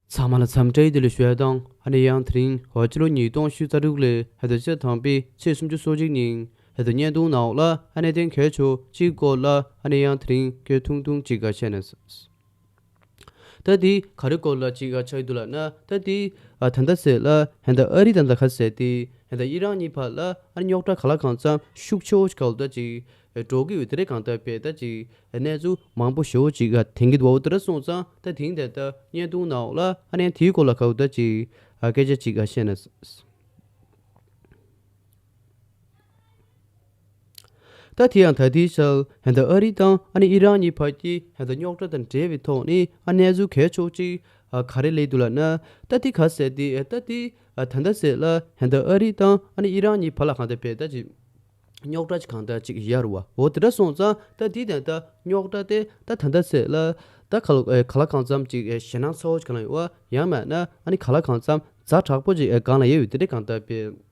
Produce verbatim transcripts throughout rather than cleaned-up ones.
ཚང་མ་ལ་འཚམས་འདྲི་བདེ་ལེགས་ཞུ་ཡ་དང་། ཨ་ནི་ཡང་དེ་རིང་ཕྱི་ལོ་ཉིས་སྟོང་ཉི་ཤུ་རྩ་དྲུག་ལོའི་ཕྱི་ཟླ་དང་པོའི་ཚེས་སུམ་ཅུ་སོ་གཅིག་ཉིན་བརྙན་ཐུང་ནང་ལ་ཨ་ནི་གནད་དོན་གལ་ཆེ་ཤོས་གཅིག་སྐོར་ལ་ཨ་ནི་ཡང་དེ་རིང་སྐད་ཐུང་ཐུང་ཅིག་བཤད་ན། ད་དེ་ག་རེ་སྐོར་ལ་ཅིག་ཆགས་ཀྱི་འདུག་ལབ་ན། ད་དེ་ད་ལྟ་ཟེར་ལ་ཧན་ད་ཨ་རི་དང་ད་ག་ཟེར་དེ་ཧན་ད་ཨི་རན་གཉིས་བར་ལ་ཨ་རྙོག་དྲ་གང་ལ་གང་འཚམ་ཤུགས་ཆེ་བོ་ཞིག་ག་ལ་ད་ཅིག་འགྲོ་གི་ཡོད། དེ་རེད། གང་ལྟར་བས་ད་ཅིག་གནས་ཚུལ་མང་པོ་ཞེ་བོ་ཅིག་ཐོན་གྱི་འདུག་བ། འོ་དེ་འདྲ་སོང་ཙང་ད་དེང་དེ་ད་བརྙན་ཐུང་ནང་ལ་ཨ་ནི་དེའི་སྐོར་ལ་ག་ལ་ད་ཅིག་སྐད་ཆ་ཅིག་བཤད་ན། ད་དེ་ཡང་ད་ལྟའི་ཆར་ཧན་ད་ཨ་རི་དང་ཨ་ནི་ཨི་རན་གཉིས་བར་གྱི་ཧན་ད་རྙོག་དྲ་དང་འབྲེལ་བའི་ཐོག་ནས་ཨ་གནས་ཚུལ་གལ་ཆེ་ཤོས་ཅིག་ག་རེ་སླེབས་འདུག་ལབ་ན། ད་དེ་ག་ཟེར་དེ་ད་དེ་ད་ལྟ་ཟེར་ལ་ཧན་ད་ཨ་རི་དང་ཨ་ནི་ཨི་རན་གཉིས་བར་ལ་གང་ལྟར་བས་ད་ཅིག་རྙོག་དྲ་ཅིག་གང་ལྟར་ཅིག་ཡོད་རེད་བ། འོ་དེ་འདྲ་སོང་ཙང་ད་དེ་ད་ད་རྙོག་དྲ་དེ་ད་ད་ལྟ་ཟེར་ལ་ད་ག་ལ་ག་ལ་གང་འཚམ་ཅིག་ཞེད་སྣང་ཚ་བོ་ཅིག་ག་ལ་ཡོད་བ། ཡང་མིན་ན་ཨ་ནི་ག་ལ་གང་འཚམ་ཛ་དྲག་པོ་ཅིག་སྒང་ལ་ཡོད་ཡོད། དེ་འདྲ་གང་ལྟར་བས།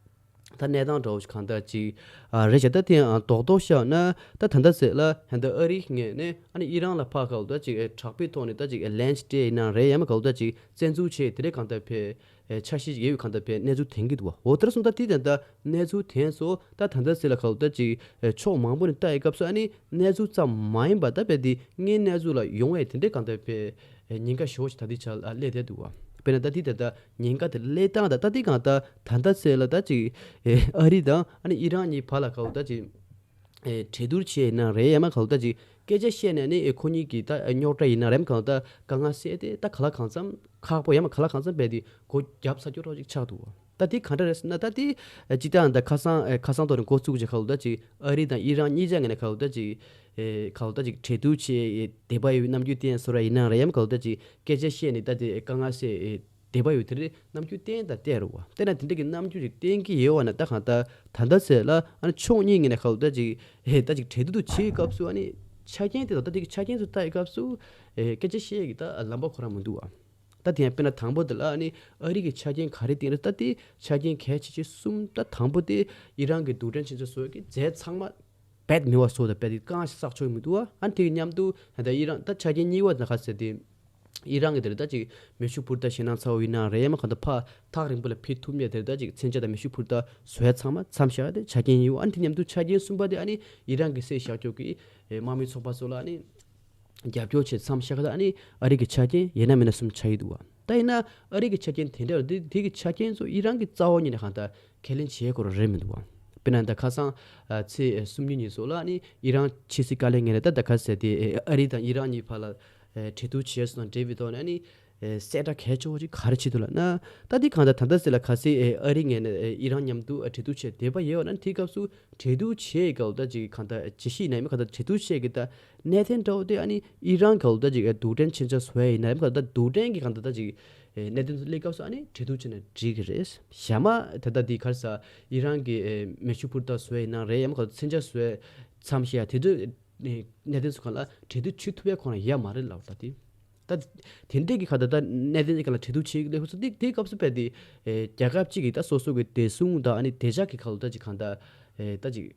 ད་གནས་སྟངས་འདྲ་བོ་ཞིག་གང་ལྟར་ཅིག་ཨ་རེད་ཤག་ད་དེ་ཡང་རྡོག་རྡོག་བཤད་ན་ད་ད་ལྟ་ཟེར་ལ་ཧན་ད་ཨ་རིའི་ངོས་ནས་ཨ་ནི་ཨི་རན་ལ་ཕར་ག་ལ་ད་ཅིག་ཨེ་དྲག་པོའི་ཐོག་ནས་ད་ཅིག་ཨེ་ལན་སྤྲད་ཡིན་ན་རེད། ཡང་མིན་ག་ལ་ད་ཅིག་བཙན་འཛུལ་བྱས་དེ་རེད། གང་ལྟར་བས་ཨེ་འཆར་གཞི་ཞིག་ཡོད་པའི་གང་ལྟར་བས་གནས་ཚུལ་ཐོན་གྱི་འདུག་བ། འོ་དེ་འདྲ་སོང་ཙང་ད་དེ་ད་ལྟ་གནས་ཚུལ་ཐོན་སོང་། ད་ད་ལྟ་ཟེར་ལ་ག་ལ་ད་ཅིག་ཨེ་ཕྱོགས་མང་པོ་ནས་ལྟ་ཡི་སྐབས་སུ་ཨ་ནི་གནས་ཚུལ་ཙམ་མ་ཡིན་པ་ད་བས་དེ་སྔོན་གནས་ཚུལ་ལ་ཡོང་བའི་དེ་འདྲའི་གང་ལྟར་བས་ཉེན་ཁ་ཞེ་པོ་ཞིག་ད་ལྟའི་ཆར་ལ་སླེབས་བསྡད་འདུག་བ། དཔེར་ན་ད་ལྟའི་ད་ལྟ་ཉེན་ཁ་དེ་སླེབས་སྟངས་དང་ད་ལྟའི་གང་ལྟར་ད་ལྟ་ཟེར་ལ་ད་ཅིག་ཨེ་ཨ་རི་དང་ཨ་ནི་ཨི་རན་གཉིས་བར་ལ་ག་ལ་ད་ཅིག་ཨེ་གྲོས་བསྡུར་བྱས་ཡིན་ན་རེད། ཡང་མིན་ག་ལ་ད་ཅིག་སྐད་ཆ་བཤད་ནས་ནི་ཨེ་ཁོ་གཉིས་ཀྱི་ད་རྙོག་དྲ་ཡིན་ན་རེད། མིན་ག་ལ་ད་དཀའ་ངལ་སེལ་ཏེ་ད་ག་ལ་གང་འཚམ་ཁག་པོ་ཡང་མིན་ག་ལ་གང་འཚམ་བས་དེ་སྒོ་བརྒྱབ་ཚར་རྒྱུ་འདྲ་ཅིག་ཆགས་འདུག་བ། ད་དེ་ག་འདྲ་རེད་ཟེར་ན་ད་དེ་སྤྱིར་བཏང་ད་ཁ་སང་ཨེ་ཁ་སང་ཐོག་ནས་འགོ་བཙུགས་བྱས་ག་ལ་ད་ཅིག་ཨ་རི་དང་ཨི་རན་གཉིས་ཆ་ངོས་ནས་ག་ལ་ད་ཅིག་ཨེ་ག་ལ་ད་ཅིག་གྲོས་བསྡུར་བྱས་དད་པ་ཡོད་རྣམ་འགྱུར་བསྟན་བཟོ་འདྲ་ཡིན་ན་རེད། ཡང་མིན་ག་ལ་ད་ཅིག་སྐད་ཆ་བཤད་ནས་ད་དེ་དཀའ་ངལ་སེལ་དད་པ་ཡོད་དེ་རེད། རྣམ་འགྱུར་བསྟན་དང་བསྟན་རུང་བ། བསྟན་ན་དེ་འདྲ་གི་རྣམ་འགྱུར་ཅིག་བསྟན་གྱི་ཡོད་བ་ན་ད་གང་ལྟར་ད་ལྟ་ཟེར་ལ་ཨ་ནི་ཕྱོགས་གཉིས་ངོས་ནས་ག་ལ་ད་ཅིག་ཨེ་ད་ཅིག་གྲོས་བསྡུར་བྱེད་སྐབས་སུ་ཨ་ནི་ཆ་རྐྱེན་དེ་དང་ད་དེ་གི་ཆ་རྐྱེན་ཚོ་ལྟ་ཡི་སྐབས་སུ་ཨེ་སྐད་ཆ་བཤད་ཀྱི་ད་ལམ་པ་ཁོ་རང་མི་འདུག་བ། ད་དེ་ཡང་དཔེར་ན་དང་པོ་དེ་ལ་ཨ་ནི་ཨ་རི་གི་ཆ་རྐྱེན་ག་རེ་བསྟན་རེད། ད་དེ་ཆ་རྐྱེན་གལ་ཆེ་ཆེ་གསུམ། ད་དང་པོ་དེ་ཨི་རན་གྱི་རྡུལ་ཕྲན་མཚོན་ཆ་བཟོ་ཡག་གི་རྫས་ཚང་མ་རྦད་མེད་པ་བཟོ་དང་རྦད་དེ་རྐང་བཞག་ཆོག་མི་འདུག་བ། ཨ་ནི་དེ་གི་མཉམ་དུ་ད་ཨི་རན་ད་ཆ་རྐྱེན་གཉིས་པ་ད་ག་ཟེར་དེ་ཨི་རན་གྱི་དེ་རེད། ད་ཅིག་མེ་ཤུགས་འཕུར་མདའ་ཞེད་སྣང་ཚ་བོ་ཡིན་ན་རེད། ཡང་མིན་གང་ལྟར་ཕར་ཐག་རིང་པོ་ལ་འཕུར་ཐུབ་མཁན་དེ་རེད། ད་ཅིག་མཚོན་ཆ་དང་མེ་ཤུགས་འཕུར་མདའ་བཟོ་ཡག་ཚང་མ་མཚམས་བཞག་དེ་ཆ་རྐྱེན་གཉིས་པ། ཨ་ནི་དེ་མཉམ་དུ་ཆ་རྐྱེན་གསུམ་པ་དེ་ཨ་ནི་ཨི་རན་གྱི་སྲིད་བཞག་ཕྱོགས་ཀྱི་ཨེ་དམག་མི་ཚོགས་པ་ཚོ་ལ་ཨ་ནི་རྒྱབ་སྐྱོར་བྱེད་མཚམས་བཞག་ག་ད་ཨ་ནི་ཨ་རི་གི་ཆ་རྐྱེན་ཡིན་ན་མིན་ན་གསུམ་ཆགས་ཀྱི་འདུག་བ། ད་ཡིན་ན་ཨ་རི་གི་ཆ་རྐྱེན་དེ་འདྲ་དེ་དེ་གི་ཆ་རྐྱེན་ཚོ་ཨི་རན་གྱིས་རྩ་བ་ཉིད་ནས་གང་ལྟར་ཁས་ལེན་བྱེད་དགོས་རེད་མི་འདུག་བ། དཔེར་ན་ད་ཁ་སང་ཨ་ཚེས་ཨ་སུམ་ཅུ་ཉིན་སོགས་ལ་ཨ་ནི་ཨི་རན་ཕྱི་སྲིད་བཀའ་བློན་ངོས་ནས་ད་ད་ག་ཟེར་དེ་ཨ་རི་དང་ཨི་རན་གཉིས་བར་ལ་ཨ་གྲོས་བསྡུར་བྱས་སོང་དང་འབྲེལ་བའི་ཐོག་ནས་ཨ་ནི་ཨ་གསལ་བསྒྲགས་གལ་ཆེ་བོ་ཅིག་ག་རེ་བྱེད་འདུག་ལབ་ན། ད་དེ་གང་ལྟར་ད་ལྟ་ཟེར་ལ་གལ་སྲིད་ཨ་རི་ངོས་ནས་ཨ་ཨི་རན་མཉམ་དུ་ཨ་གྲོས་བསྡུར་བྱས་བསྡད་པ་ཡོད་ན་དེའི་སྐབས་སུ་གྲོས་བསྡུར་བྱེད་སྐབས་ད་ཅིག་གང་ལྟར་བརྗོད་གཞི་ཡིན་ན་ཡང་མིན་གང་ལྟར་གྲོས་བསྡུར་བྱེད་ཀྱི་ད་གནད་དོན་འདྲ་བོ་དེ་ཨ་ནི་ཨི་རན་ག་ལ་ད་ཅིག་རྡུལ་ཕྲན་མཚོན་ཆ་བཟོ་ཡ་ཡིན་ན་ཡང་ག་ལ་ད་རྡུལ་ཕྲན་གྱི་གང་ལྟར་ད་ཅིག་གནད་དོན་དེ་སླེབས་སྐབས་སུ་ཨ་ནི་གྲོས་བསྡུར་བྱས་ན་འགྲིག་གི་རེད། ཞག་མ་ད་ལྟ་འདི་ག་རེ་ཟ་ཨི་རན་གྱི་མེ་ཤུགས་འཕུར་མདའ་བཟོ་ཡ་ཡིན་ན་རེད། ཡང་ག་ལ་མཚོན་ཆ་བཟོ་ཡ་མཚམས་བཞག་ཡ་དེ་ཚོའི་གནད་དོན་ཚོ་གང་ལ་གྲོས་བསྡུར་བྱེད་ཐུབ་ཡ་ཁོ་རང་ཡོད་མ་རེད་ལབ་ད་དེ། ད་དེ་འདྲས་ཀྱི་ག་ད་ད་གནད་དོན་གྱི་ག་ལ་གྲོས་བསྡུར་བྱེད་ཀྱི་སླེབས་སྐབས་སུ་དེ་དེའི་སྐབས་སུ་བས་དེ་རྒྱལ་ཁབ་གཅིག་གི་ད་སོ་སོ་གི་བདེ་སྲུང་དང་ཨ་ནི་བདེ་འཇགས་ཀྱི་ག་ལ་ད་ཅིག་གང་ལྟར་ད་ཅིག་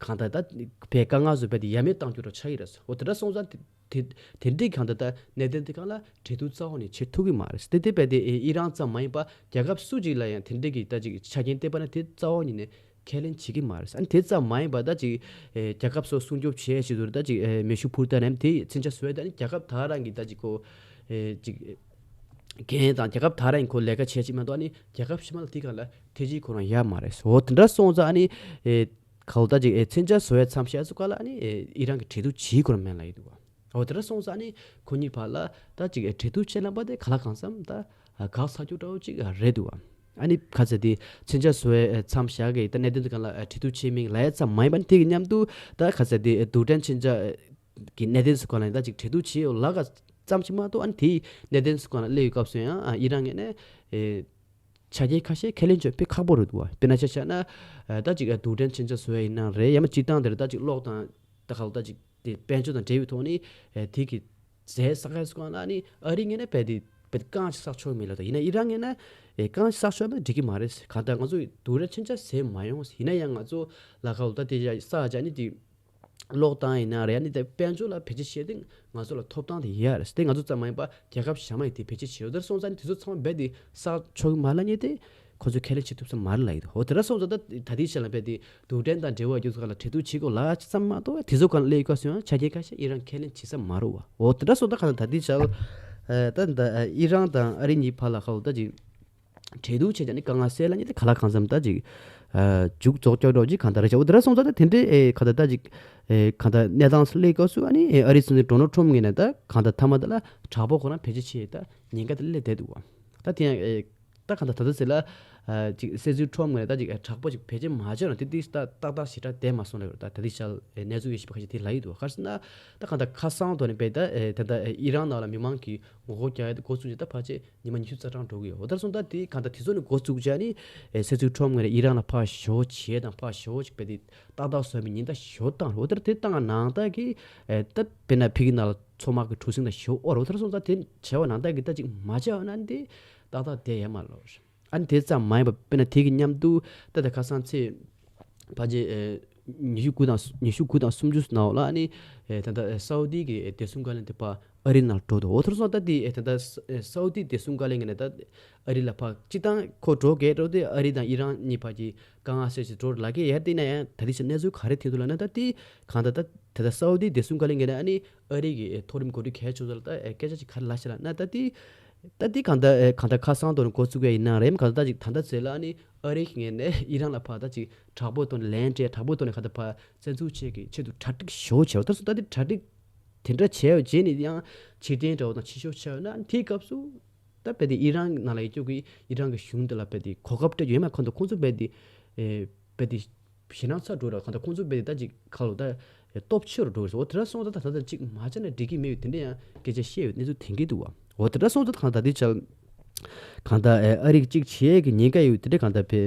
གང་ལྟར་ད་བས་དཀའ་ངལ་བཟོ་བས་དེ་ཡ་མེད་གཏང་རྒྱུ་འདྲ་ཆགས་ཀྱི་རེད། འོ་དེ་འདྲ་སོང་ཙང་དེ་དེ་དེ་འདྲའི་གང་ལྟར་ད་གནད་དོན་དེ་གང་ལ་གྲོས་བསྡུར་རྩ་བ་ནས་བྱེད་ཐུབ་ཀྱི་མ་རེད། དེ་དེ་བས་དེ་ཨི་རན་ཙམ་མ་ཡིན་པ་རྒྱལ་ཁབ་སུ་གཅིག་ལ་ཡང་དེ་འདྲའི་གི་ད་ཅིག་ཆ་རྐྱེན་བསྟན་པ་ན་དེ་རྩ་བ་ཉིད་ནས་ཁས་ལེན་བྱེད་ཀྱི་མ་རེད། ཨ་ནི་དེ་ཙམ་མ་ཡིན་པ་ད་ཅིག་རྒྱལ་ཁབ་སོགས་སྲུང་སྐྱོབ་བྱེད་ཆེད་དུ་ད་ཅིག་མེ་ཤུགས་འཕུར་མདའ་ནས་དེ་མཚོན་ཆ་བཟོ་ཡ་ད་ནི་རྒྱལ་ཁབ་ད་རང་གི་ད་ཅིག་གོ་ཅིག་འགན་དང་རྒྱལ་ཁབ་ད་རང་གི་གོ་ལས་ཀ་བྱེད་ཅིག་མ་གཏོགས་ཨ་ནི་རྒྱལ་ཁབ་ཕྱི་མ་ལ་དེ་ག་ལ་ཐེ་ཇི་ཁོ་རང་ཡོད་མ་རེད། འོ་དེ་འདྲ་སོང་ཙང་ཨ་ནི་ག་ལ་ད་ཅིག་མཚོན་ཆ་བཟོ་ཡ་མཚམས་བཞག་སུ་ག་ལ་ཨ་ནི་ཨི་རན་གྱི་གྲོས་བསྡུར་བྱེད་དགོས་ར་མེད་ལ་ཡི་འདུག་བ། འོ་དེ་འདྲ་སོང་ཙང་ཨ་ནི་ཁོ་གཉིས་བར་ལ་ད་ཅིག་གྲོས་བསྡུར་བྱེད་ལབ་པ་དེ་ག་ལ་གང་འཚམ་ད་དགག་ཚར་རྒྱུ་འདྲ་བོ་ཅིག་རེད་འདུག་བ། ཨ་ནི་ག་ཚད་དེ་མཚོན་ཆ་བཟོ་ཡ་མཚམས་བཞག་གི་ད་གནད་དོན་དེ་ག་ལ་གྲོས་བསྡུར་བྱེད་མིན་ལབ་ཡ་ཙམ་མ་ཡིན་པ་ནི་དེ་གི་མཉམ་དུ་ད་ག་ཚད་དེ་རྡུལ་ཕྲན་མཚོན་ཆ་གི་གནད་དོན་སུ་ག་ལ་ད་ཅིག་གྲོས་བསྡུར་བྱེད་ཡོད་ལ་ག་ཙམ་ཅིག་མ་གཏོགས་ཨ་ནི་དེའི་གནད་དོན་སུ་ག་ལ་སླེབས་ཡོད་སྐབས་སུ་ཡང་ཨི་རན་ངོས་ནས་ཆ་རྐྱེན་ཁ་ཤས་ཁས་ལེན་བྱེད་དཔེ་ཁག་པོ་རེད་འདུག་བ། དཔེར་ན་ཆ་བཞག་ན་ད་ཅིག་རྡུལ་ཕྲན་མཚོན་ཆ་བཟོ་ཡ་ཡིན་ན་རེད། ཡང་མ་སྤྱིར་བཏང་དེར་ད་ཅིག་གློག་དང་ད་ག་ལ་ད་ཅིག་དེ་དཔལ་འབྱོར་དང་འབྲེལ་བའི་ཐོག་ནས་དེ་གི་རྫས་བསགས་ཡ་སུ་ག་ལ་ཨ་ནི་ཨ་རི་ངོས་ནས་བས་དེ་བས་རྐང་ཅིག་བསགས་ཆོག་མེད་ལ་ད་ཡིན་ན་ཨི་རན་ངོས་ནས་རྐང་ཅིག་བསགས་ཆོག་ན་འགྲིག་གི་མ་རེད། གང་ལྟར་ང་ཚོ་རྡུལ་ཕྲན་མཚོན་ཆ་ཟེར་མ་ཡོང་། ཡིན་ན་ཡང་ང་ཚོ་ལ་ག་ལ་ད་དེ་བསགས་བྱ་ནི་དེ། ཀློག་སྟངས་ཡིན་ན་རེད། ཨ་ནི་དེ་དཔལ་འབྱོར་ལ་བེད་སྤྱོད་བྱས་ཏེ་ང་ཚོ་ལ་ཐོབ་ཐང་དེ་ཡོད་རེད། དེ་ང་ཚོ་ཙམ་མ་ཡིན་པ་རྒྱལ་ཁབ་གཞན་མ་ཡིས་དེ་བེད་སྤྱོད་བྱེད་ཡོད། དེར་སོང་ཙང་དེ་ཚོ་ཚང་མ་རྦད་དེ་བསགས་ཆོག་གི་མ་རེད་ལབ་མཁན་དེ་ཁོ་ཚོས་ཁས་ལེན་བྱེད་ཐུབ་ས་མ་རེད་ལབ་ཡོད། འོ་དེ་འདྲ་སོང་ཙང་ད་ད་ལྟའི་ཆ་ལ་རྦད་དེ་རྡུལ་ཕྲན་དང་འབྲེལ་བ་རྒྱུ་ཚོ་ཁག་ལ་གྲོས་བསྡུར་བྱེད་དགོས་ལབ་ཙམ་མ་གཏོགས་དེ་ཚོ་སྒང་ལ་སླེབས་དུས་སྐབས་སུ་ཡང་ཆ་རྐྱེན་ཁ་ཤས་ཨི་རན་ཁས་ལེན་བྱེད་ས་མ་རེད་བ། འོ་དེ་འདྲ་སོང་ཙང་གང་ལྟར་ད་ལྟའི་ཆ་ལ་ད་ད་ཨི་རན་དང་ཨ་རི་གཉིས་བར་ལ་ཁ་ལོ་ད་ཅིག་གྲོས་བསྡུར་བྱས་ཀྱང་ནི་དཀའ་ངལ་སེལ་ལ་ནི་དེ་ག་ལ་གང་འཚམ་ད་ཅིག་མཇུག་རྫོགས་ཀྱོག་འགྲོ་ཅིག་གང་ལྟར་རེད་བྱ། འོ་དེ་འདྲ་སོང་ཙང་ད་དེ་འདྲའི་ཨེ་ག་ད་ད་ཅིག་ཨེ་གང་ལྟར་གནས་སྟངས་སུ་སླེབས་སྐབས་སུ་ཨ་ནི་ཨེ་ཨ་རིའི་སྲིད་འཛིན་ཌོ་ནལ་ཊམ་ངོས་ནས་ད་གང་ལྟར་མཐའ་མ་ད་ལ་དྲག་པོ་ཁོ་རང་བེད་སྤྱོད་བྱེད་ད་ཉེན་ཁ་དེ་སླེབས་བསྡད་འདུག་བ། ད་དེ་ཡང་ཨེ་ད་གང་ལྟར་ད་ལྟ་ཟེར་ལ་ཨ་ཅིག་སྲིད་འཛིན་ཊམ་ངོས་ནས་ད་ཅིག་ཨེ་དྲག་པོ་ཅིག་བེད་སྤྱོད་མ་བྱས་ན་དེ་དེ་ད་ཏག་ཏག་ཞེ་དྲག་བསྡད་མ་སོང་ལབ་ཡོད། ད་ད་དེ་ཤལ་ཨེ་གནས་ཚུལ་ཡོད་ཞིབ་པ་ཁ་ཤས་དེ་ལབ་ཡོད་འདུག་བ། ག་རེ་ཟེར་ན་ད་གང་ལྟར་ཁ་སང་ཐོག་ནས་བས་ད་ཨེ་ད་ལྟ་ཨེ་ཨི་རན་ནང་ལ་མི་མང་གིས་ངོ་རྒོལ་རྒྱག་ཡ་དེ་འགོ་བཙུགས་རྗེས་ད་ཕལ་ཆེར་ཉི་མ་ཉི་ཤུ་རྩ་གྲངས་འགྲོ་གི་ཡོད། འོ་དེར་སོང་ད་དེ་གང་ལྟར་དེ་ཚོ་ནས་འགོ་བཙུགས་བྱས་ནི་ཨེ་སྲིད་འཛིན་ཊམ་ངོས་ནས་ཨི་རན་ལ་ཕར་ཞོ་བྱས་དང་ཕར་ཞོ་ཅིག་བས་དེ་ཏག་ཏག་བཟོས་པའི་ཉིན་ད་ཞོ་བཏང་རོགས། དེར་དེ་བཏང་ནང་ད་གི་ཨེ་ད་དཔེར་ན་ཕ་གི་ནང་ལ་མཚོ་དམག་གི་གྲུ་གཟིངས་ད་ཞོ་ཨོ་རོགས། དེར་སོང་ད་དེ་བྱས་པ་ནང་ད་གི་ད་ཅིག་མ་བྱས་པ་ན་འདི་ཏག་ཏག་བསྡད་ཡ་མ་ལོ། ཨ་ནི་དེ་ཙམ་མ་ཡིན་པ་དཔེར་ན་དེ་གི་མཉམ་དུ་ད་ལྟ་ཁ་སང་ཚེས་ཕལ་ཆེར་ཨེ་ཉི་ཤུ་དགུ་དང་ཉི་ཤུ་དགུ་དང་སུམ་ཅུ་ནང་ལ་ཨ་ནི་ཨེ་ད་ལྟ་ཨེ་སའུ་དི་གི་ཨེ་བདེ་སྲུང་བཀའ་བློན་དེ་ཕར་ཨ་རི་ནང་འགྲོ་འདུག་འོ་ཐོར་སོང་ད་དེ་ཨེ་ད་ལྟ་ཨེ་སའུ་དི་བདེ་སྲུང་བཀའ་བློན་གྱི་ནས་ད་ཨ་རི་ལ་ཕར་སྤྱི་བཏང་ཁོ་འགྲོ་གས་འགྲོ་དེ་ཨ་རི་དང་ཨི་རན་གཉིས་བར་གྱི་དཀའ་ངལ་སེལ་ཞིག་འགྲོ་ལ་གས་ཡར་དེ་ན་ཡང་ད་དེ་ཆ་གནས་ཚུལ་ག་རེ་ཐེབས་འདུག་ལབ་ན་ད་དེ་གང་ད་ད་ད་ལྟ་སའུ་དི་བདེ་སྲུང་བཀའ་བློན་གྱི་ནས་ཨ་ནི་ཨ་རི་གི་ཨེ་མཐོ་རིམ་འགོ་ཁྲིད་གལ་ཆེ་ཚོ་ལ་ད་ཨེ་སྐད་ཆ་ཅིག་ག་རེ་ལབ་ཤག་ལབ་ན་ད་དེ། ད་འདི་གང་ལྟར་ཨེ་གང་ལྟར་ཁ་སང་དོ་ནས་འགོ་བཙུགས་ཡ་ཡིན་ན་རེད། གང་ལྟར་ད་ཅིག་ད་ལྟ་ཚེ་ལ་ཨ་ནི་ཨ་རི་གི་ངོས་ནས་ཨི་རན་ལ་ཕར་ད་ཅིག་དྲག་པོ་ཐོག་ནས་ལན་སྤྲད། དྲག་པོ་ཐོག་ནས་གང་ལྟར་ཕར་བཙན་འཛུལ་བྱེད་ཀྱི་ཆེད་དུ་གྲ་སྒྲིག་ཞོ་བྱས་པ། ད་སོ་ད་འདི་གྲ་སྒྲིག་དེ་འདྲ་བྱས་པ་རྗེས་ནས་ཡང་ཕྱིར་འཐེན་འདྲ་བོ་དང་ཕྱིར་ཤོག་བྱས་པ་ན་དེའི་སྐབས་སུ་ད་རྦད་དེ་ཨི་རན་ནང་ལ་ཡོད་རྒྱུ་གི་ཨི་རན་གི་གཞུང་འདི་ལ་རྦད་དེ་གོ་སྐབས་སྤྲད་རྒྱུ་ཡོད་མ་ཁོ་ཚོ་ཁོང་ཚོ་རྦད་དེ་ཨེ་རྦད་དེ་ཞེད་སྣང་ཚ་འགྲོ་ར། གང་ལྟར་ཁོང་ཚོ་རྦད་དེ་ད་ཅིག་ཁ་ལོ་ད་སྟོབས་ཆེ་རུ་འགྲོ་གི་རེད། འོ་དེ་འདྲ་སོང་ཙང་ད་ད་ད་ཅིག་མ་བྱས་ན་འགྲིག་གི་མེད་པའི་དེ་འདྲ་ཡང་སྐད་ཆ་བཤད་ཡོད་གནས་ཚུལ་ཐོན་གྱི་འདུག་བ། འོ་དེ་འདྲ་སོང་ཙང་གང་ད་དེ་ཆ་གང་ད་ཨ་རི་གཅིག་བྱེད་ཀྱི་ཉེན་ཁ་ཡོད་དེ་འདྲ་གང་ད་ཕེ་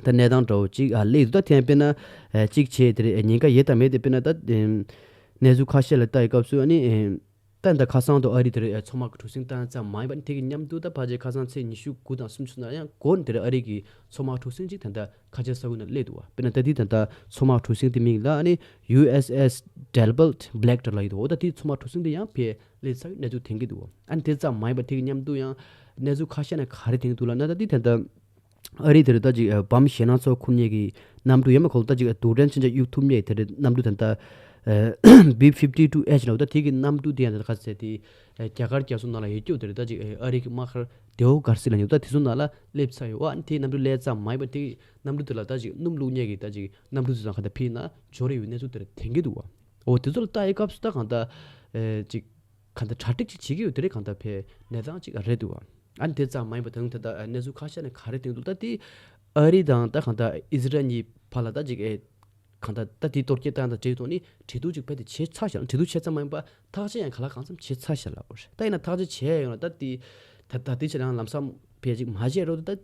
ད་གནས་སྟངས་འདྲ་བོ་ཅིག་ཨ་སླེབས་འདུག་ད་ཐེངས་དཔེར་ན་ཨ་གཅིག་བྱེད་དེ་རེད། ཉེན་ཁ་ཡོད་དང་མེད་དེ་དཔེར་ན་ད་གནས་ཚུལ་ཁ་ཤས་ལ་ལྟ་ཡི་སྐབས་སུ་ཨ་ནི་ད་ད་ཁ་སང་དུ་ཨ་རི་དེ་རེད་མཚོ་དམག་གི་གྲུ་གཟིངས་བཏང་ཙམ་མ་ཡིན་པ་ནི་དེ་གི་མཉམ་དུ་ད་ཕལ་ཆེར་ཁ་སང་ཚེས་ཉི་ཤུ་དགུ་དང་སུམ་ཅུ་ནང་ཡང་འགོར་དེ་རེད་ཨ་རི་གི་མཚོ་དམག་གྲུ་གཟིངས་ཅིག་ད་ད་ཁ་ཆེ་ས་ཁུལ་ནང་སླེབས་འདུག་བ། དཔེར་ན་ད་ལྟའི་ད་ལྟ་མཚོ་དམག་གྲུ་གཟིངས་དེ་མིང་ལ་ཨ་ནི་ཡུ་ཨེས་ཨེས་Delbert Black ལབ་ཡོད་འདུག་འོ་ད་དེའི་མཚོ་དམག་གྲུ་གཟིངས་དེ་ཡང་ཕར་སླེབས་ཚར་བའི་གནས་ཚུལ་ཐོན་གྱི་འདུག་ཨ་ནི་དེ་ཙམ་མ་ཡིན་པར་དེ་གི་མཉམ་དུ་ཡང་གནས་ཚུལ་ཁ་ཤས་ནས་ག་རེ་ཐོན་གྱི་འདུག་ལབ་ན་ད་ལྟའི་ད་ལྟ་ཨ་རི་དེར་ད་ཅིག་བམ་ཞེད་སྣང་ཚ་བོ་འཁུར་མཁན་གྱི་གནམ་གྲུ་ཡོད་མ་ཁོ་ད་ཅིག་རྡུལ་ཕྲན་མཚོན་ཆ་གཡུག་ཐུབ་མཁན་དེ་འདྲའི་གནམ་གྲུ་ད་ལྟ་བི་ཕིབ་ཊི་ཊུ་ཨེཆ་ལབ་ད་དེ་གི་གནམ་གྲུ་དེ་ཡང་ད་ལྟ་ག་ཚད་དེ་རྒྱ་གར་རྒྱལ་ས་ནང་ལ་ཡོད་རྒྱུ་དེ་རེད། ད་ཅིག་ཨ་རི་གི་དམག་སྒར་དེའོ་གར་སི་ལབ་མཁན་ད་དེ་ཚོ་ནང་ལ་སླེབས་ཚར་ཡོད་ཨ་ནི་དེའི་གནམ་གྲུ་སླེབས་ཙམ་མ་ཡིན་པར་དེ་གི་གནམ་གྲུ་དེ་ལ་ད་ཅིག་སྣུམ་བླུགས་མཁན་གྱི་ད་ཅིག་གནམ་གྲུ་དེ་ཚོ་ག་ད་ཕར་ནང་འབྱོར་ཡོད་གནས་ཚུལ་དེ་རེད་ཐོན་གྱི་འདུག་བ། འོ་དེ་ཚོ་ལ་ལྟ་ཡི་སྐབས་སུ་ད་གང་ལྟར་ཨེ་ཅིག་གང་ལྟར་གྲ་སྒྲིག་ཅིག་བྱེད་ཀྱི་ཡོད་དེ་རེད། གང་ལྟར་ཕར་གནས་སྟངས་ཅིག་རེད་འདུག་བ། ཨ་ནི་དེ་ཙམ་མ་ཡིན་པ་ད་དུང་ད་ལྟ་གནས་ཚུལ་ཁ་ཤས་ནས་ག་རེ་ཐོན་འདུག་ད་དེ་ཨ་རི་དང་ད་གང་ལྟར་ཨི་ཟི་རལ་གཉིས་བར་ལ་ད་ཅིག་ཨེ་གང་ལྟར་ད་དེ་གཏོར་སྐྱོན་བཏང་དང་འབྲེལ་ཐོག་ནས་གྲོས་བསྡུར་ཅིག་རྦད་དེ་བྱས་ཚར་ཤག་གྲོས་བསྡུར་བྱས་ཙམ་མ་ཡིན་པ་ཐག་གཅོད་ཡང་གང་ལ་གང་འཚམ་བྱས་ཚར་ཤག་ལབ་པ་རེད། ད་ཡིན་ན་ཐག་གཅོད་བྱས་ཡོང་ན་ད་དེ་ད་ད་དེ་ཆ་ལ་ལམ་སང་ཕར་ཅིག་མ་བྱས་རོགས་ད་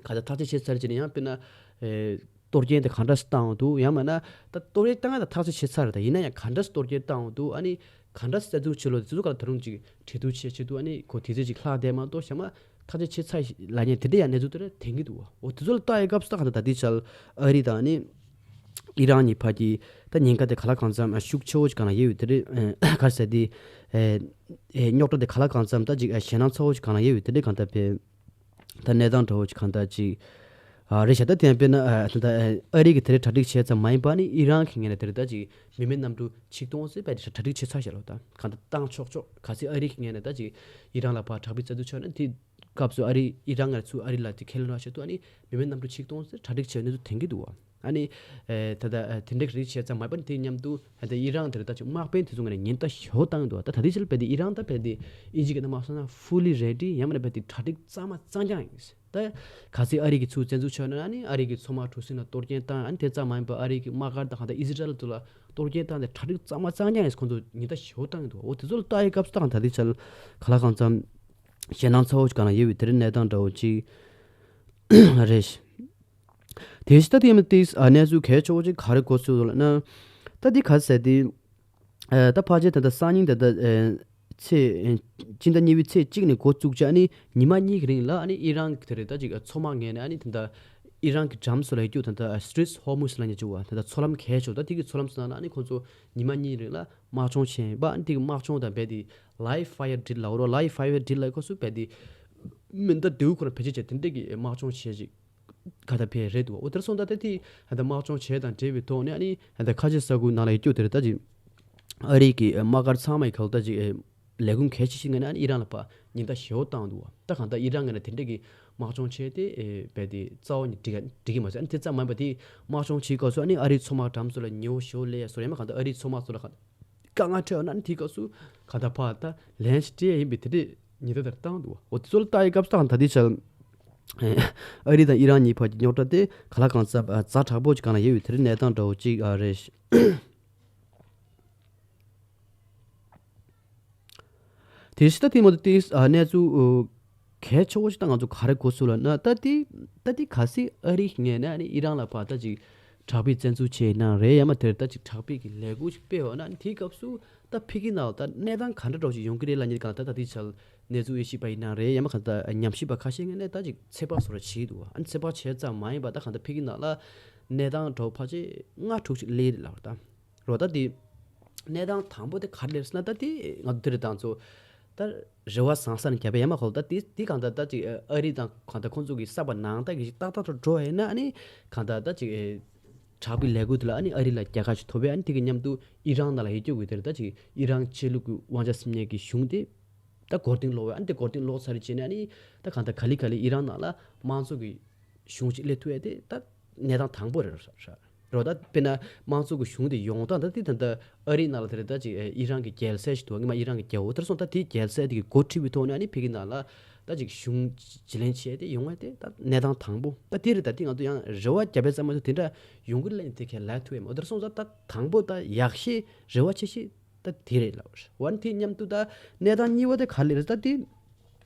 གང་ལྟར་ཐག་གཅོད་བྱས་ཚར་རྗེས་ནས་ཡང་དཔེར་ན་ཨེ་གཏོར་སྐྱོན་དེ་གང་འདྲ་སེ་བཏང་འདུག་ཡང་མིན་ན་ད་གཏོར་སྐྱོན་བཏང་ཡ་ད་ཐག་གཅོད་བྱས་ཚར་རེད། ད་ཡིན་ན་ཡང་གང་འདྲ་སེ་གཏོར་སྐྱོན་བཏང་འདུག་ཨ་ནི་གང་འདྲ་སེ་རྩ་འཛུགས་བྱེད་ལོ་དེ་ཚོ་ག་ལ་ད་རུང་ཅིག་གྲོས་བསྡུར་བྱེད་ཆེད་དུ་ཨ་ནི་གོ་དེ་ཚོ་ཅིག་ལྷག་བསྡད་མ་གཏོགས་གཞན་མ་ཐག་གཅོད་བྱས་ཚར་ལབ་མཁན་དེ་འདྲ་ཡང་གནས་ཚུལ་དེ་འདྲ་ཐོན་གྱི་འདུག་འོ་དེ་ཚོ་ལ་ལྟ་ཡི་སྐབས་སུ་ད་ག་ད་ད་ལྟའི་ཆར་ཨ་རི་དང་ཨ་ནི་ཨི་རན་གཉིས་བར་གྱི་ད་ཉེན་ཁ་དེ་ག་ལ་གང་འཚམ་ཤུགས་ཆེ་བོ་ཅིག་ག་ན་ཡོད་ཡོད་དེ་རེད། ག་རེ་ཟེར་དེ་ཨེ་ཨེ་རྙོག་དྲ་དེ་ག་ལ་གང་འཚམ་ད་ཅིག་ཨེ་ཞེད་སྣང་ཚ་བོ་ཅིག་ག་ན་ཡོད་ཡོད་དེ་རེད། གང་ལྟར་དཔེ་ད་གནས་སྟངས་འདྲ་བོ་ཅིག་གང་ལྟར་ཅིག་ཨ་རེད་ཤག་ད་དེ་ཡང་དཔེར་ན་ཨ་ད་ཨ་རི་གི་དེ་རིང་གྲ་སྒྲིག་བྱས་ཙམ་མ་ཡིན་པ་ནི་ཨི་རན་གྱི་ངོས་ནས་དེ་རིང་ད་ཅིག་མི་མེད་གནམ་གྲུ་ཆིག་སྟོང་ཙམ་དཔེ་དེ་གྲ་སྒྲིག་བྱས་ཚར་ཤག་ལོ། ད་གང་ལྟར་བཏང་ཆོག་ཆོག་གལ་སྲིད་ཨ་རི་གི་ངོས་ནས་ད་ཅིག་ཨི་རན་ལ་ཕར་དྲག་པོའི་རྩ་འཛུགས་བྱས་ན་དེ་སྐབས་སུ་ཨ་རི་ཨི་རན་ངོས་ནས་ཚུར་ཨ་རི་ལ་དེ་ཁས་ལེན་རག་ཆེད་དུ་ཨ་ནི་མི་མེད་གནམ་གྲུ་ཆིག་སྟོང་ཙམ་གྲ་སྒྲིག་བྱས་ཡོད་གནས་ཚུལ་ཐོན་གྱི་འདུག་བ། ཨ་ནི་ཨེ་ད་ལྟ་ཨེ་དེ་འདྲ་གྲ་སྒྲིག་བྱས་ཙམ་མ་ཡིན་པ་ནི་དེ་མཉམ་དུ་ཨ་ད་ཨི་རན་དེ་རིང་ད་ཅིག་དམག་དཔོན་དེ་ཚོ་ངོས་ནས་ཉེན་བརྡ་ཞེ་པོ་བཏང་ཡོད་འདུག་ད་ད་ལྟའི་ཆར་རྦད་དེ་ཨི་རན་ད་རྦད་དེ་ཨིན་ཇི་སྐད་ནང་མ་སོང་ན་fully ready ཡང་མིན་ན་རྦད་དེ་གྲ་སྒྲིག་གཙང་མ་གཙང་རྐྱང་ཡིན། ད་གལ་སྲིད་ཨ་རི་གིས་ཚུར་བཙན་འཛུལ་བྱས་ན་ཨ་ནི་ཨ་རི་གི་མཚོ་དམག་གྲུ་གཟིངས་ལ་གཏོར་སྐྱོན་བཏང་། ཨ་ནི་དེ་ཙམ་མ་ཡིན་པར་ཨ་རི་གི་དམག་སྒར་དང་གང་ལྟར་ཨི་ཟི་རལ་དུ་ལ་གཏོར་སྐྱོན་བཏང་སྟེ་གྲ་སྒྲིག་གཙང་མ་གཙང་རྐྱང་ཡིན་ཁོང་ཚོ་ཉེན་བརྡ་ཞེ་པོ་བཏང་ཡོད་འདུག་འོ་དེ་ཚོ་ལ་ལྟ་ཡི་སྐབས་སུ་ད་ད་ལྟའི་ཆར་ག་ལ་གང་འཚམ་ཞེད་སྣང་ཚ་བོ་ཞིག་ག་ན་ཡོད་པའི་དེ་རིང་གནས་སྟངས་འདྲ་བོ་ཅིག་རེད། དེ་བཞིན་ད་དེ་མི་ཏིས་ཨ་གནས་ཚུལ་གལ་ཆེ་བོ་ཅིག་ག་རེ་གོ་ཚུལ་འདུག་ལབ་ན། ད་འདི་ག་ཟེར་དེ་ཨ་ད་ཕལ་ཆེར་ད་ལྟ་སང་ཉིན་ད་ལྟ་ཨ་ཚེས་ཨ་སྤྱི་ཟླ་གཉིས་པའི་ཚེས་གཅིག་ནས་འགོ་བཙུགས་བྱས་ཨ་ནི་ཉི་མ་གཉིས་ཀྱི་རིང་ལ་ཨ་ནི་ཨི་རན་གྱི་དེ་རེད་ད་ཅིག་མཚོ་དམག་ངོས་ནས་ཨ་ནི་ད་ལྟ་ ཨི་རན་གྱི་འགྲམ་སོགས་ལ་ཡོད་རྒྱུ་ད་ལྟ་Straits Hormuz ལབ་མཁན་ཅིག་ཡོད་པ། ད་ལྟ་མཚོ་ལམ་གལ་ཆེ་བ། ད་དེ་གི་མཚོ་ལམ་ཟེར་ན་ཨ་ནི་ཁོང་ཚོ་ཉི་མ་གཉིས་རིང་ལ་དམག་སྦྱོང་བྱས་པ། ཨ་ནི་དེ་གི་དམག་སྦྱོང་དང་རྦད་དེ་live fire drill ལབ་རོགས། live fire drill ལབ་སྐབས་སུ་རྦད་དེ་མེ་མདའ་མདེའུ་ཁོ་རང་བེད་སྤྱོད་བྱས་དེ་འདྲས་ཀྱི་དམག་སྦྱོང་བྱས་ཅིག་ག་ད་ཕེ་རེད་འདུག་འོ་དེར་སོང་ད་ལྟ་དེ་ད་དམག་སྦྱོང་བྱས་དང་འབྲེལ་བའི་ཐོག་ནས་ཨ་ནི་ད་ཁ་ཆེ་ས་ཁུལ་ནང་ལ་ཡོད་རྒྱུ་དེ་རེད། ད་ཅིག་ཨ་རི་གི་དམག་སྒར་ཚང་མའི་གལ་ད་ཅིག་ལས་ཁུངས་གལ་ཆེ་ཤོས་ངོས་ནས་ཨ་ནི་ཨི་རན་ལ་ཕར་ཉེན་བརྡ་ཞེ་པོ་བཏང་འདུག་ད་གང་ལྟར་ཨི་རན་ངོས་ནས་དེ་འདྲས་ཀྱི་དམག་སྦྱོང་བྱས་ཏེ་རྦད་དེ་རྩ་བ་ནས་འགྲིག་འགྲིག་གི་མ་སོང་། ཨ་ནི་དེ་ཙམ་མ་ཡིན་པ་དེ་དམག་སྦྱོང་བྱེད་སྐབས་སུ་ཨ་ནི་ཨ་རིའི་མཚོ་དམག་འགྲམ་སོགས་ལ་ཉེ་བོ་ཞེ་པོ་སླེབས་ཡ་སོགས་ཡང་མ་གང་ལྟར་ཨ་རིའི་མཚོ་དམག་ཚོ་ལ་གང་དཀའ་ངལ་འཕྲད་ཡོད་ན་ཨ་ནི་དེའི་སྐབས་སུ་གང་ལྟར་ཕར་ད་ལན་ཞིག་སྤྲད་ཡ་ཡིན་པའི་དེ་འདྲས་ཉེན་བརྡ་དེ་བཏང་འདུག་འོ་དེ་ཚོ་ལ་ལྟ་ཡི་སྐབས་སུ་ད་གང་ལྟར་དེ་ཆར་ཨ་རི་དང་ཨི་རན་གཉིས་བར་གྱི་རྙོག་དྲ་དེ་གང་ལ་གང་འཚམ་ཛ་དྲག་པོ་ཅིག་སྒང་ལ་ཡོད་པའི་དེ་རིང་གནས་སྟངས་འདྲ་བོ་ཅིག་ཨ་རེད། དེ་བཞིན་ད་དེ་མ་གཏོགས་དེ་ཨ་གནས་ཚུལ་ཨོ་གལ་ཆེ་བོ་ཞིག་ད་ང་ཚོ་ག་རེ་གོ་སོང་ལབ་ན། ད་དེ་ད་དེ་གལ་སྲིད་ཨ་རི་ངོས་ནས་ཨ་ནི་ཨི་རན་ལ་ཕར་ད་ཅིག་དྲག་པོའི་བཙན་འཛུལ་བྱས་ན་རེད། ཡང་མ་དེར་ད་ཅིག་དྲག་པོའི་གི་ལས་འགུལ་ཞིག་སྤེལ་བ་ན་ཨ་ནི་དེའི་སྐབས་སུ་ད་ཕ་གི་ནང་ལ་ད་གནས་སྟངས་ག་འདྲ་འདྲ་བོ་ཞིག་ཡོང་གི་རེད་ལབ་མཁན་གང་ལྟར་ད་དེ་ཆར་གནས་ཚུལ་དབྱེ་ཞིབ་པ་ཡིན་ན་རེད། ཡང་མ་གང་ལྟར་ཉམས་ཞིབ་པ་ཁ་ཤས་ངོས་ནས་ད་ཅིག་ཚོད་དཔག་བཟོ་འདྲ་བྱས་འདུག་ཨ་ནི་ཚོད་དཔག་བྱས་ཙམ་མ་ཡིན་པ་ད་གང་ལྟར་ཕ་གི་ནང་ལ་གནས་སྟངས་འདྲ་བོ་ཕལ་ཆེར་ལྔ་དྲུག་ཅིག་སླེབས་རེད་ལབ་པ་ད། རོ་ད་དེ་གནས་སྟངས་དང་པོ་དེ་ག་རེ་རེད་ཟེར་ན། ད་དེ་ང་ཚོ་དེ་རེད་དང་ཚོ་ད་རེ་བ་བཟང་ས་ནས་རྒྱབ་པ་ཡང་མ་གོ་ད་དེ་དེ་གང་ལྟར་ད་ཅིག་ཨ་རི་དང་གང་ལྟར་ཁོང་ཚོ་གི་ས་བབ་ནང་ད་གི་ཞིག་ཏག་ཏག་ཏག་འགྲོ་བ་ཡིན་ན་ཨ་ནི་གང་ལྟར་ད་ཅིག་དྲག་པོའི་ལས་འགུལ་དེ་ལ་ཨ་ནི་ཨ་རི་ལ་རྒྱལ་ཁ་ཞིག་ཐོབ་པས། ཨ་ནི་དེ་གི་མཉམ་དུ་ཨི་རན་ནང་ལ་ཡོད་རྒྱུ་གི་དེ་རེད་ད་ཅིག་ཨི་རན་ཆོས་ལུགས་ཀྱི་དབང་ཆ་ཟིན་མཁན་གྱི་གཞུང་དེ་ད་མགོ་རྟིང་སློག་པས། ཨ་ནི་དེ་མགོ་རྟིང་སློག་ཚར་རྗེས་ནས་ཨ་ནི་ད་གང་ལྟར་ག་ལེ་ག་ལེ་ཨི་རན་ནང་ལ་དམངས་གཙོ་གི་གཞུང་ཅིག་སླེབས་ཐུབ་ཡས་དེ་ད་གནས་སྟངས་དང་པོ་རེད་ར། རོ་ད་དཔེར་ན་དམངས་གཙོ་གི་གཞུང་དེ་ཡོང་སྟངས་ད་དེ་ད་ལྟ་ཨ་རིའི་ནང་ལ་དེ་རེད་ད་ཅིག་ཨི་རན་གྱི་རྒྱལ་སྲས་ཞིག་འདུག་སྔོན་མ་ཨི་རན་གྱི་རྒྱལ་པོ་དེར་སོང་ད་དེའི་རྒྱལ་སྲས་དེ་གི་འགོ་ཁྲིད་པའི་ཐོག་ནས་ཨ་ནི་ཕ་གི་ནང་ལ་ད་ཅིག་གཞུང་བརྗེ་ལེན་བྱས་ཏེ་ཡོང་བ་དེ་ད་གནས་སྟངས་དང་པོ་ད་དེ་རེད། ད་དེ་ང་ཚོ་ཡང་རེ་བ་རྒྱབ་པའི་ཙམ་མ་གཏོགས་དེ་འདྲ་ཡོང་གི་ལབ་ནས་དེ་གས་ལབ་ཐུབ་ཡས་མ་རེད། དེར་སོང་ཙང་ད་དང་པོ་ད་ཡག་ཤོས་རེ་བ་ཆེ་ཤོས་ད་དེ་རེད་ལབ་པ་རེད། འོ་ན་དེ་མཉམ་དུ་ད་གནས་སྟངས་གཉིས་པ་དེ་ག་རེ་རེད་ད་དེ།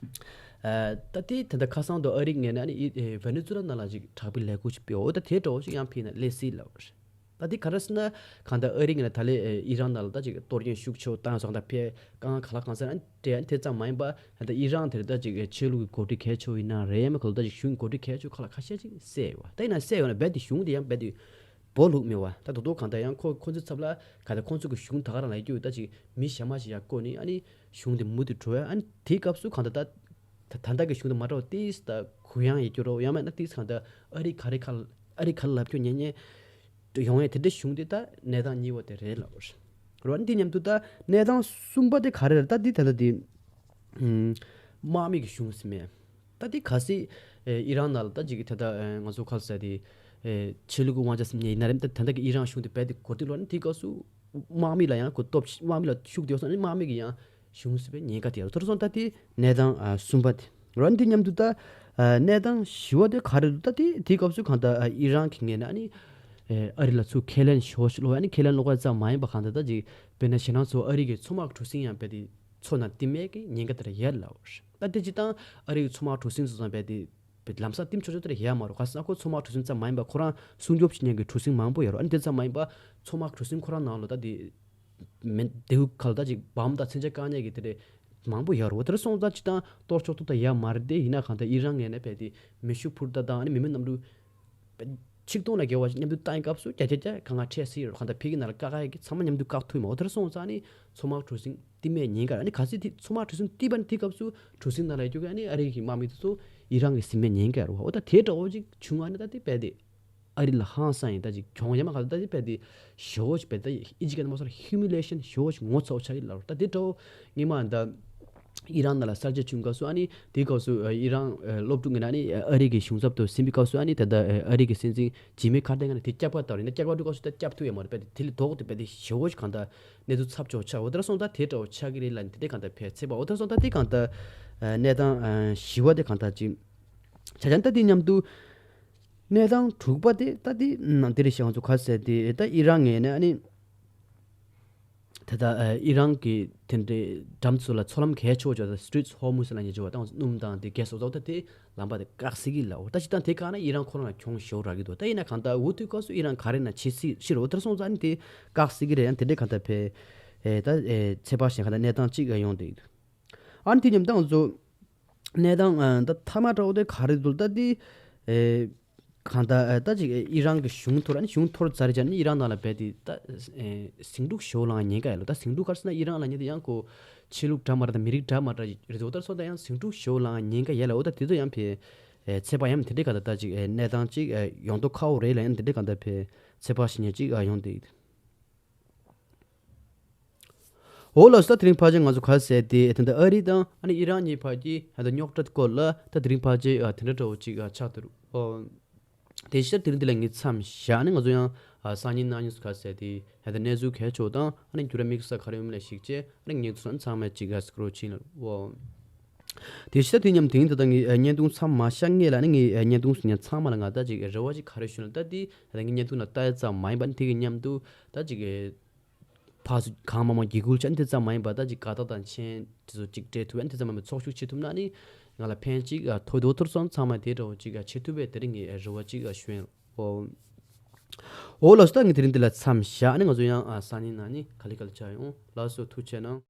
ཨ་ད་དེ་ད་ལྟ་ཁ་སང་དུ་ཨ་རི་ངོས་ནས་ཨ་ནི་ཨི་ཨེ་ཝེ་ནེ་ཛུ་ལ་ནང་ལ་ཅིག་དྲག་པོའི་ལས་འགུལ་ཅིག་སྤེལ། འོ་ད་དེ་འདྲ་བོ་ཅིག་ཡང་ཕེབས་ན་སླེབས་སྲིད་ལབ་པ་རེད། ད་དེ་ག་རེ་ཟེར་ན་གང་ལྟར་ཨ་རི་ངོས་ནས་ད་ལས་ཨེ་ཨི་རན་ནང་ལ་ད་ཅིག་གཏོར་སྐྱོན་ཤུགས་ཆེ་བོ་བཏང་སོང་ད་ཕེ་གང་ག་ལ་གང་ཟེར་ཨ་ནི་དེ་ཨ་ནི་དེ་ཙམ་མ་ཡིན་པ་ད་ལྟ་ཨི་རན་དེར་ད་ཅིག་ཨེ་ཆོས་ལུགས་ཀྱི་འགོ་ཁྲིད་གལ་ཆེ་བོ་ཡིན་ན་རེད། ཡང་མིན་གང་ལྟར་ད་ཅིག་གཞུང་གི་འགོ་ཁྲིད་གལ་ཆེ་བོ་ཁག་ལ་ཁ་ཤས་ཅིག་བསད་ཡོད་པ། ད་ཡིན་ན་བསད་ཡོད་ན་རྦད་དེ་གཞུང་དེ་ཡང་རྦད་དེ་སྦོ་ལུག་མེད་པ། ད་དོ་དོ་གང་ལྟར་ཡང་ཁོ་ཁོ་ཚོའི་ཚབ་ལ་ག་ད་ཁོ་ཚོ་གི་གཞུང་ད་ག་རང་ལ་ཡོད་རྒྱུ་ད་ཅིག་མི་གཞན་མ་ཞིག་ཡར་བསྐོ་ནས་ཨ་ནི་གཞུང་དེ་མུ་མཐུད་འགྲོ་ཡ། ཨ་ནི་དེའི་སྐབས་སུ་གང་ལྟར་ད་ད་ད་ལྟ་གི་གཞུང་དེ་མ་འདྲ་བ་ཏིས་ད་གུ་ཡངས་ཡོད་རྒྱུ་རོ། ཡང་མིན་ན་ཏིས་གང་ལྟར་ཨ་རི་ག་རེ་ག་ཨ་རི་ག་ལབ་རྒྱུ་ཉན་ཉན་ཡོང་ཡ་དེ་འདྲའི་གཞུང་དེ་ད་གནས་སྟངས་གཉིས་པ་དེ་རེད་ལབ་པ་རེད། ཨ་ནི་དེ་མཉམ་དུ་ད་གནས་སྟངས་གསུམ་པ་དེ་ག་རེ་རེད། ད་དེ་ད་ལྟ་དེ་ཨུམ་དམག་མི་གི་གཞུང་ཟེར་མེད། ད་དེ་གལ་སྲིད་ཨེ་ཨི་རན་ནང་ལ་ད་ཅིག་ད་ལྟ་ཨེ་ང་ཚོ་ག་རེ་ཟེར་དེ་ཨེ་ཆོས་ལུགས་ཀྱི་དབང་ཆ་ཟེར་མཁན་ཡིན་ན་རེད། ད་ད་ལྟ་གི་ཨི་རན་གཞུང་དེ་རྦད་དེ་གོ་སྒྲིག་ལོག་ནི་དེའི་སྐབས་སུ་དམག་མི་ལ་ཡང་གོ་སྟོབས་དམག་མི་ལ་ཤུགས་དེ་ཡོད་སོང་ནི་དམག་མི་གི་ཡང་གཞུང་ཟེར་བའི་ཉེན་ཁ་དེ་ཡོད། དེར་སོང་ད་དེ་གནས་སྟངས་ཨ་གསུམ་པ་དེ་རོ། ཨ་ནི་དེ་མཉམ་དུ་ད་ཨ་གནས་སྟངས་བཞི་པ་དེ་ག་རེ་རེད། ད་དེ་དེའི་སྐབས་སུ་གང་ལྟར་ཨ་ཨི་རན་གྱི་ངོས་ནས་ཨ་ནི་ཨེ་ཨ་རི་ལ་ཚུར་ཁས་ལེན་ཞེ་པོ་ཞིག་སློག་ཨ་ནི་ཁས་ལེན་སློག་པ་ཙམ་མ་ཡིན་པ་གང་ལྟར་ད་ཅིག་དཔེར་ན་ཞེ་སྣང་ཚོ་ཨ་རི་གི་མཚོ་དམག་གྲུ་གཟིངས་ཡང་རྦད་དེ་མཚོ་ནང་བཏིང་མེད་ཀྱི་ཉེན་ཁ་དེ་ར་ཡོད་ལབ་པ་རེད། ད་དེ་སྤྱིར་བཏང་ཨ་རིའི་མཚོ་དམག་གྲུ་གཟིངས་སོགས་ཙང་རྦད་དེ་ལམ་སང་བཏིང་ཆོག་ཆོག་དེ་ར་ཡོད་མ་རེད། ག་ཟེར་ན་ཁོ་མཚོ་དམག་གྲུ་གཟིངས་ཙམ་མ་ཡིན་པ་ཁོ་རང་སྲུང་སྐྱོབ་བྱེད་མཁན་གྱི་གྲུ་གཟིངས་མང་པོ་ཡོད་རེད། ཨ་ནི་དེ་ཙམ་མ་ཡིན་པ་མཚོ་དམག་གྲུ་གཟིངས་ཁོ་རང་ནང་ལོགས་ད་དེ་མེ་མདེའུ་ཁ་ལ་ད་ཅིག་བམ་དང་མཚོན་ཆ་བཀག་མཁན་གྱི་དེ་རེད་མང་པོ་ཡོད་རེད། འོ་དེར་སོང་ཙང་སྤྱིར་བཏང་གཏོར་ཆོག་ཏུ་ད་ཡོད་མ་རེད། དེ་ཡིན་ན་གང་ལྟར་ཨི་རན་ངོས་ནས་རྦད་དེ་མེ་ཤུགས་འཕུར་མདའ་དང་ཨ་ནི་མི་མེད་གནམ་གྲུ་ཆིག་སྟོང་ལས་བརྒལ་བ་ཞིག་མཉམ་དུ་བཏང་སྐབས་སུ་བརྒྱ་ཆ་བརྒྱ་གང་ག་འཕྲད་སྲིད་ཡོད་རེད། གང་ལྟར་ཕ་གི་ནང་ལ་བཀག་ཡག་གི་ཚང་མ་མཉམ་དུ་བཀག་ཐུབ་ཡོད་མ་རེད། འོ་དེར་སོང་ཙང་ནི་མཚོ་དམག་གྲུ་གཟིངས་བཏིང་མེད་ཉེན་ཁ་རེད། ཨ་ནི་གལ་སྲིད་དེ་མཚོ་དམག་གྲུ་གཟིངས་བཏིང་པ་ནི་དེ་སྐབས་སུ་གྲུ་གཟིངས་ནང་ལ་ཡོད་རྒྱུ་གི་ཨ་ནི་ཨ་རི་གི་དམག་མི་དེ་ཚོ་ཨི་རན་གྱིས་ཟིན་པའི་ཉེན་ཁ་རེད་བ། འོ་ད་དེ་འདྲ་བོ་ཅིག་བྱུང་བ་ནི་ད་དེ་རྦད་དེ་ཨ་རི་ལ་ཧང་སང་ཡིན། ད་ཅིག་གྱོང་ཡ་མ་ག་ད་དེ་རྦད་དེ་ཞེ་པོ་ཅིག་རྦད་དེ་ཨིན་ཇི་སྐད་ནང་མ་སོང་ཧིའུ་མི་ལེ་ཤན་ཞེ་པོ་ཅིག་ངོ་ཚ་པོ་ཆགས་ཀྱི་ལབ་རེད། ད་དེ་འདྲ་བོ་སྔོན་མ་ད་ཨི་རན་ནང་ལ་གསར་བརྗེ་བྱུང་སྐབས་སུ་ཨ་ནི་དེའི་སྐབས་སུ་ཨི་རན་སློབ་ཕྲུག་ངོས་ནས་ཨ་ནི་ཨ་རི་གི་གཞུང་ཚབ་ཏུ་ཟིན་པའི་སྐབས་སུ་ཨ་ནི་ད་ལྟ་ཨ་རི་གི་སྲིད་འཛིན་ཇི་མི་ཁར་ཏེར་ངོས་ནས་དེ་སྐྱབས་ཁ་བཏང་ནས་སྐྱབས་ཁ་སྤྲོད་སྐབས་སུ་ད་སྐྱབས་ཐུབ་ཡོད་མ་རེད། རྦད་དེ་དེ་ལས་ལྡོག་སྟེ་རྦད་དེ་ཞེ་པོ་ཅིག་གང་ལྟར་གནས་ཚུལ་ཚབས་ཆེ་བོ་ཆགས། འོ་དེར་སོང་ད་དེ་འདྲ་བོ་ཆགས་ཀྱི་རེད་ལབ་ནས་དེ་འདྲས་གང་ལྟར་ཕེ་ཚེ་བ། འོ་དེར་སོང་ད་དེ་གང་ལྟར་གནས་སྟངས་བཞི་པ་དེ་གང་ལྟར་ཅིག་ཆ་ཆ་ད་དེ་མཉམ་དུ་གནས་སྟངས་དྲུག་པ་དེ་ད་དེ་ནང་དེ་རེད་ཤག་ང་ཚོ་ག་ཟེར་དེ་ད་ཨི་རན་ངོས་ནས་ཨ་ནི་ད་ལྟ་ཨི་རན་གྱི་དེ་འདྲའི་འགྲམ་ཚོ་ལ་མཚོ་ལམ་གལ་ཆེ་བོ་ཅིག་ད་Straits Hormuz ལབ་མཁན་ཅིག་ཡོད་པ། ད་སྣུམ་དང་དེ་གས་སོགས་ད་དེ་ལམ་པ་དེ་བཀག་སྲིད་ཀྱི་ལབ། འོ་ད་སྤྱིར་བཏང་དེ་བཀག་ན་ཨི་རན་ཁོ་རང་ལ་གྱོང་ཞེ་པོ་རག་གི་འདུག་ད་ཡིན་ན་གང་ལྟར་འུ་ཐུག་སྐབས་སུ་ཨི་རན་ག་རེ་ན་བྱེད་སྲིད་ཤི་རེད། འོ་དེར་སོང་ཙང་ནི་དེ་བཀག་སྲིད་ཀྱི་རེད། ཡང་དེ་འདྲའི་གང་ལྟར་ཕེ་ཨེ་ད་ཨེ་ཚེ་དཔག་གཞན་གང་ལྟར་གནས་སྟངས་གཅིག་ཡོང་བསྡད་ཀྱི་འདུག་ཨ་ནི་དེ་མཉམ་ད་ང་ཚོ་གནས་སྟངས་ཨ་ད་མཐའ་མ་འདྲ་བོ་དེ་ག་རེ་འདུག་ད་དེ་ཨེ་ གང་ལྟར་ཨ་ད་ཅིག་ཨ་ཨི་རན་གྱི་གཞུང་འཐོར། ཨ་ནི་གཞུང་འཐོར་ཚར་རྗེས་ནི་ཨི་རན་ནང་ལ་རྦད་དེ་ད་ཨེ་ཟིང་འཁྲུག་ཞེ་པོ་ལངས་ཉེན་ཁ་ཡོད་ལ། ད་ཟིང་འཁྲུག་ག་རེ་ཟེར་ན་ཨི་རན་ལབ་མཁན་དེ་ཡང་ཁོ་ཆོས་ལུགས་འདྲ་མི་འདྲ་དང་མི་རིགས་འདྲ་མི་འདྲ་རེད་འདུག། ད་སོ་ད་ཡང་ཟིང་འཁྲུག་ཞེ་པོ་ལངས་ཉེན་ཁ་ཡོད་ལ། འོ་ད་དེ་ཚོ་ཡང་ཕར་ཨེ་ཚོད་དཔག་ཡང་དེ་འདྲའི་ག་ད་ད་ཅིག་ཨེ་གནས་སྟངས་ཅིག་ཨེ་ཡོང་མདོག་ཁ་པོ་རེད་ལ། ཡང་དེ་འདྲའི་ག་ད་ཕར་ཚོད་དཔག་བྱེད་མཁན་ཅིག་ཨ་ཡོང་བསྡད་ཡོད། འོ་ལགས་སོ། ད་དེ་རིང་ཕལ་ཆེར་ང་ཚོ་ག་ཟེར་དེ་ད་ལྟ་ཨ་རི་དང་ཨ་ནི་ཨི་རན་གཉིས་བར་གྱི་ད་ལྟ་རྙོག་དྲ་སྐོར་ལ་ད་དེ་རིང་ཕལ་ཆེར་ཨ་དེ་འདྲ་འདྲ་བོ་ཅིག་ཨ་ཆགས་འདུག། འོ། དེ་ཕྱིར་དེ་རིང་འདི་ལ་ངས་མཚམས་བཞག་ནས་ང་ཚོ་ཡང་ཨ་སང་ཉིན་གནངས་ཉིན་སུ་ག་ཟེར་དེ་ད་ལྟ་གནས་ཚུལ་གལ་ཆེ་བ་དང་ཨ་ནི་འགྱུར་བ་དམིགས་བསལ་ག་རེ་ཡོད་མེད་ལ་གཞིགས་བྱས་ཨ་ནི་ངས་ཚོ་ཚང་མས་ཅིག་ཨ་སྐོར་བ་ཕྱིན་ལ། འོ། དེ་ཕྱིར་དེ་མཉམ་དེ་རིང་ད་ལྟ་ངས་ཨ་བརྙན་ཐུང་མཚམས་མ་བཞག་སྔོན་ལ་ནི་ངས་ཨ་བརྙན་ཐུང་གཟིགས་མཁན་ཚང་མ་ལ་ང་ད་ཅིག་རེ་བ་ཅིག་ག་རེ་ཞུ་ན། ད་དེ་ད་ལྟ་ངས་བརྙན་ཐུང་ལ་ལྟ་ཡ་ཙམ་མ་ཡིན་པ་ནི་དེ་གི་མཉམ་དུ་ད་ཅིག་ཨེ་ཕར་ཚུར་གང་མང་མང་འཇིགས་སྐུལ་བྱས་ནས་དེ་ཙམ་མ་ཡིན་པ་ད་ཅིག་དགའ་རྟགས་དང་མཆན་དེ་ཚོ་ཅིག་སྤྲད་ཐུབ་ཡ་ནི་དེ་ཙམ་མ་ཡིན་པ་ཚོགས་ཞུགས་བྱེད་ཐུབ་ན་ནི་ང་ལ་ཕན་ཅིག་ཨ་ཐོགས་འདུག། ཐུགས་བསམ་ཚང་མ་དེ་འདྲ་བོ་ཅིག་ཨ་བྱེད་ཐུབ་པའི་དེ་རིང་གི་རེ་བ་ཅིག་ཨ་ཞུ་ཡིན། འོ། འོ་ལགས་སོ། ད་ངས་དེ་རིང་འདི་ལ་མཚམས་བཞག་ནས་ང་ཚོ་ཡང་ཨ་སང་ཉིན་གནངས་ཉིན་ག་ལེ་ག་ལེ་ཆགས་ཡོང་། ལགས་སོ། ཐུགས་རྗེ་གནང་།